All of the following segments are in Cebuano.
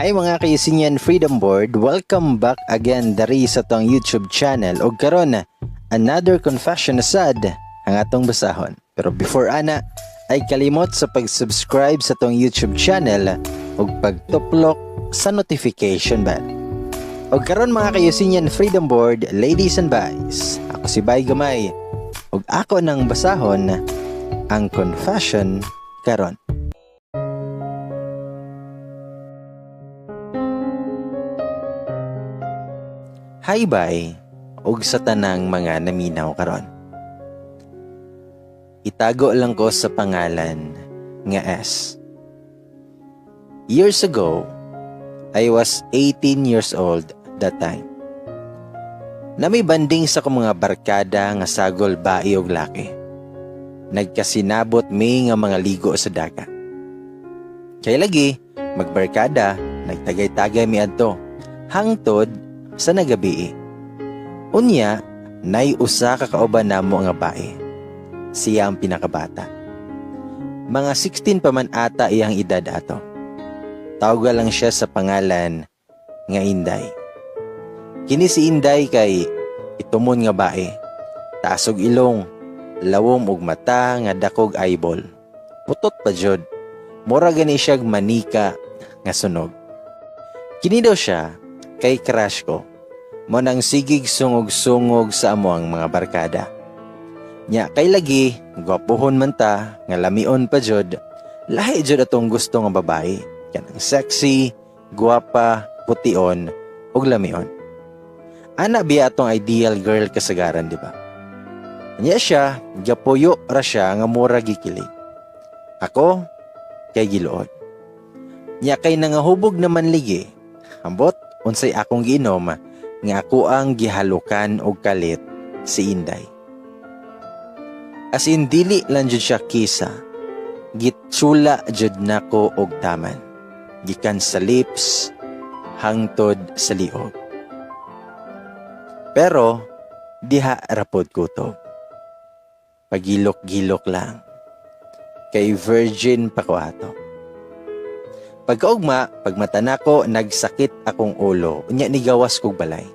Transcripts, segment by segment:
Hi mga ka-Eugenian Freedom Board, welcome back again dari sa atong YouTube channel. Og karon, another confession na sad ang atong basahon. Pero before ana, ay kalimot sa pag-subscribe sa atong YouTube channel ug pagtuplok sa notification bell. Og karon mga ka-Eugenian Freedom Board, ladies and boys, ako si Bay Gamay ug ako nang basahon ang confession karon. Hi bye og sa tanang mga naminaw karon. Itago lang ko sa pangalan nga S. Years ago, I was 18 years old that time. Nami banding sa akong mga barkada nga sagol bai og laki. Nagkasinabot mi nga mga ligo sa dagat. Kay lagi, magbarkada, nagtagay-tagay mi adto. Hangtod sa nagabi. Unya, nay usa ka kauban namo nga bae. Siya ang pinakabata. Mga 16 pa man ata iyang edad ato. Tawga lang siya sa pangalan nga Inday. Kini si Inday kay itumon nga bae. Taas og ilong, lawom og mata nga dakog eyeball. Putot pa jud. Mura gani siyag manika nga sunog. Kini daw siya kay crush ko. Mo nang sigig sungog-sungog sa amo ang mga barkada. Nya kay lagi, gwapuhon man ta, nga lamion pa jud. Lahi jud atong gusto nga babae. Kanang sexy, gwapa, pution, ug lamion. Ana biya atong ideal girl kasagaran, di ba? Nya siya, gapuyo ra siya nga mura gikilig. Ako, kay giluod. Nya kay nangahubog naman ligi. Ambot, unsay akong giinom nga ako ang gihalukan og kalit si Inday. As in dili lang jud siya kisa, gitsula jud nako og taman. Gikan sa lips hangtod sa liog. Pero diha rapod kutob. Pagilok-gilok lang. Kay virgin pa ko ato. Pagkaugma, pagmata nako, nagsakit akong ulo. Unya nigawas kog balay.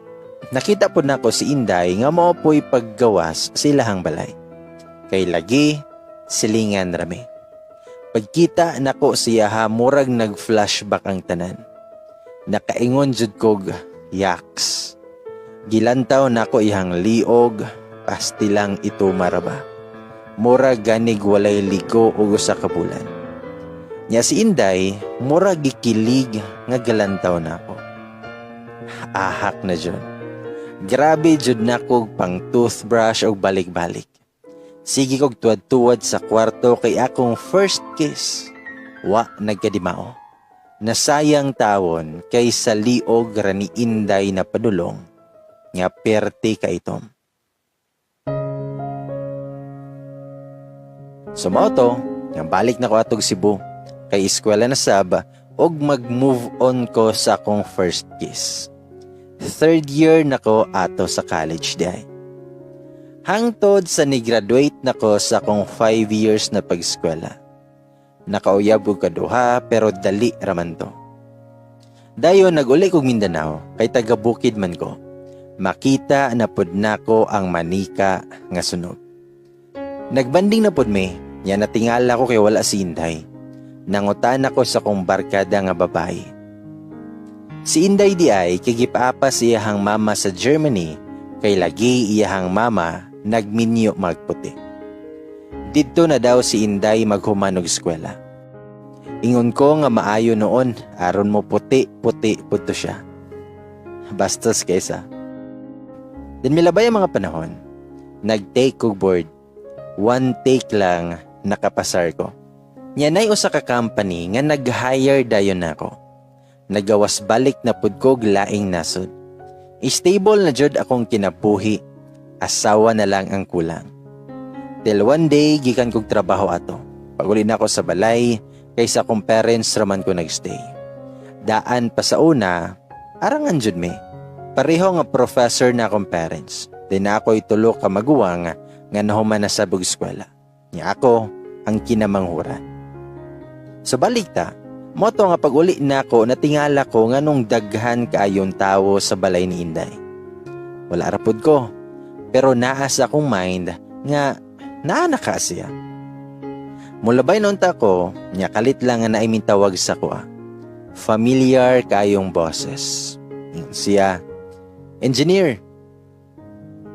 Nakita po nako si Inday nga mao po'y paggawas sa ilahang balay. Kay lagi, silingan rami. Pagkita nako siya ha, murag nag-flashback ang tanan. Nakaingon jud kog, yaks. Gilantaw nako iyang liog, pastilang ito maraba. Murag ganig walay ligo og usa ka bulan. Nya si Inday, mura gikilig nga galantaw nako. Ahak na jud. Grabe jud nako pang toothbrush og balik-balik. Sige kog tuwad-tuwad sa kwarto kay akong first kiss. Wa nagkadimao. Nasayang tawon kay sa liog ra ni Inday na padulong nga perti ka itom. So mao to, nga balik na ko atog Cebu kay eskwela na sab og mag-move on ko sa akong first kiss. Third year na ko ato sa college day. Hangtod sa ni-graduate na ko sa akong 5 years na pag-eskwela. Nakauyab og kaduha pero dali raman to. Dayon nag-uli kog Mindanao kay taga bukid man ko. Makita na pud nako ang manika nga sunog. Nagbanding na pud mi, nya natingala ko kay wala si Inday. Nangutan ako sa kong barkada nga babae. Si Inday di ay kay gipaapa sa iyahang mama sa Germany kay lagi iyahang mama nagminyo magputi. Didto na daw si Inday maghuman og eskwela. Ingon ko nga maayo noon aron mo puti-puti pud to siya. Bastos kaysa. Then milabay ang mga panahon. Nag-take kog board. One take lang nakapasar ko. Nya nay usa ka company nga nag-hire dayon nako. Nagawas balik na pud kog laing nasod. Stable na jud akong kinabuhi. Asawa na lang ang kulang. Till one day gikan kog trabaho ato. Paguli na ako sa balay kaysa akong parents raman ko nagstay. Daan pa sa una, arangan jud mi. Pareho nga professor na akong parents. Di na ako'y tulo ka maguwang nga nahuman na sa eskwela. Nya ako ang kinamanghuran. So balik ta, Mao to nga pag uli nako, natingala ko nganong daghan kaayon tawo sa balay ni Inday. Wala ra pud ko. Pero naa sa akong mind nga naa na ka siya. Mulabay noon ta ko, nya kalit lang nga naay mitawag sa akoa. Familiar kaayong boses. Ingon siya, "Engineer."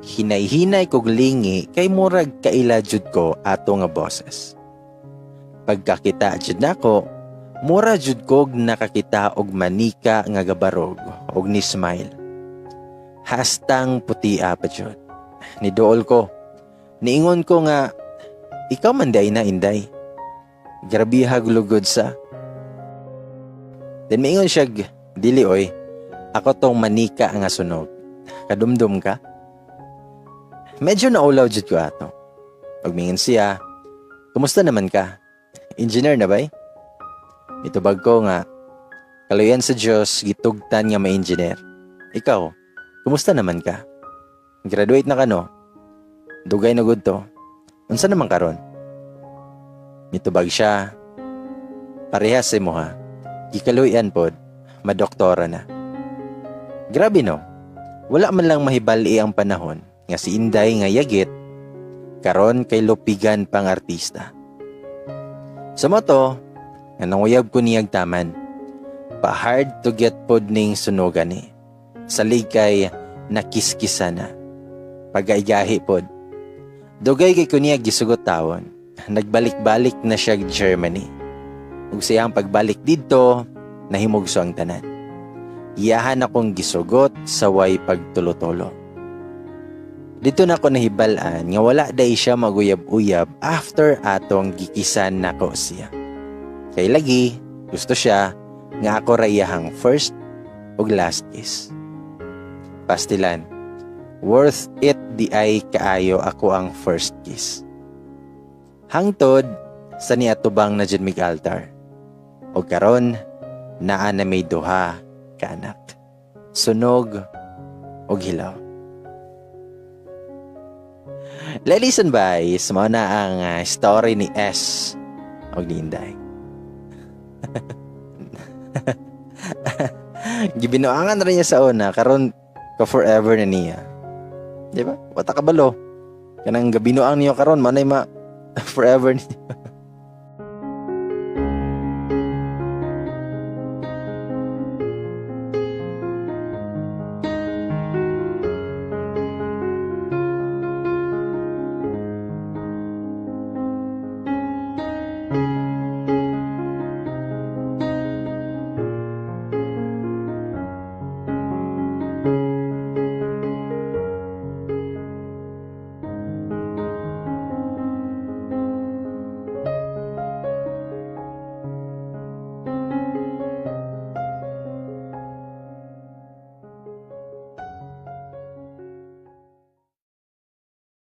Hinay-hinay kog lingi kay murag kaila jud ko ato nga boses. Pagkakita jud nako, mura jud kog nakakita og manika nga gabarog og ni smile. Hastang putia pa jud. Niduol ko. Niingon ko nga, "Ikaw man diay na, Inday. Grabihag lugod sa." Then miingon siya, "Dili oy, ako tong manika nga sunog. Kadumdum ka?" Medyo naulaw jud ko ato. Pag mingon siya, "Kumusta naman ka? Engineer na bay?" Mitubag ko nga, "Kaluyan sa Diyos, gitugtan nga ma-engineer. Ikaw, kumusta naman ka? Graduate na ka, no? Dugay na gud to. Unsa naman karon?" Mitubag siya, "Parehas sa imo ha. Gikaluyan pod, madoktora na." Grabe, no? Wala man lang mahibali ang panahon nga si Inday nga yagit, karon kay lupigan pang artista. Sa mao to, nga nanguyab ko niyag taman. Pa hard to get pod ning sunugan ni. Salig kay nakiskisa na. Pagaigahi pod. Dugay kay ko niya gisugot tawon. Nagbalik-balik na siya Germany. Ug siyang pagbalik didto, nahimugso ang tanan. Iyahan akong gisugot sa way pagtulo-tulo. Didto na ako nahibal-an nga wala day siya maguyab-uyab after atong gikisan nako siya. Kay lagi, gusto siya nga ako ra iyahang first ug last kiss. Pastilan, worth it diay kaayo ako ang first kiss. Hangtod sa niatubang na jud mig altar. Og karon naa na may duha ka anak. Sunog og hilaw. Ladies and boys, mao na ang story ni S og ni Inday. Gibinuangan na rin niya sa una, karon ka forever na niya. Di ba? Wata kabalo. Kanang gabinuang niyo karon, manay ma forever niya.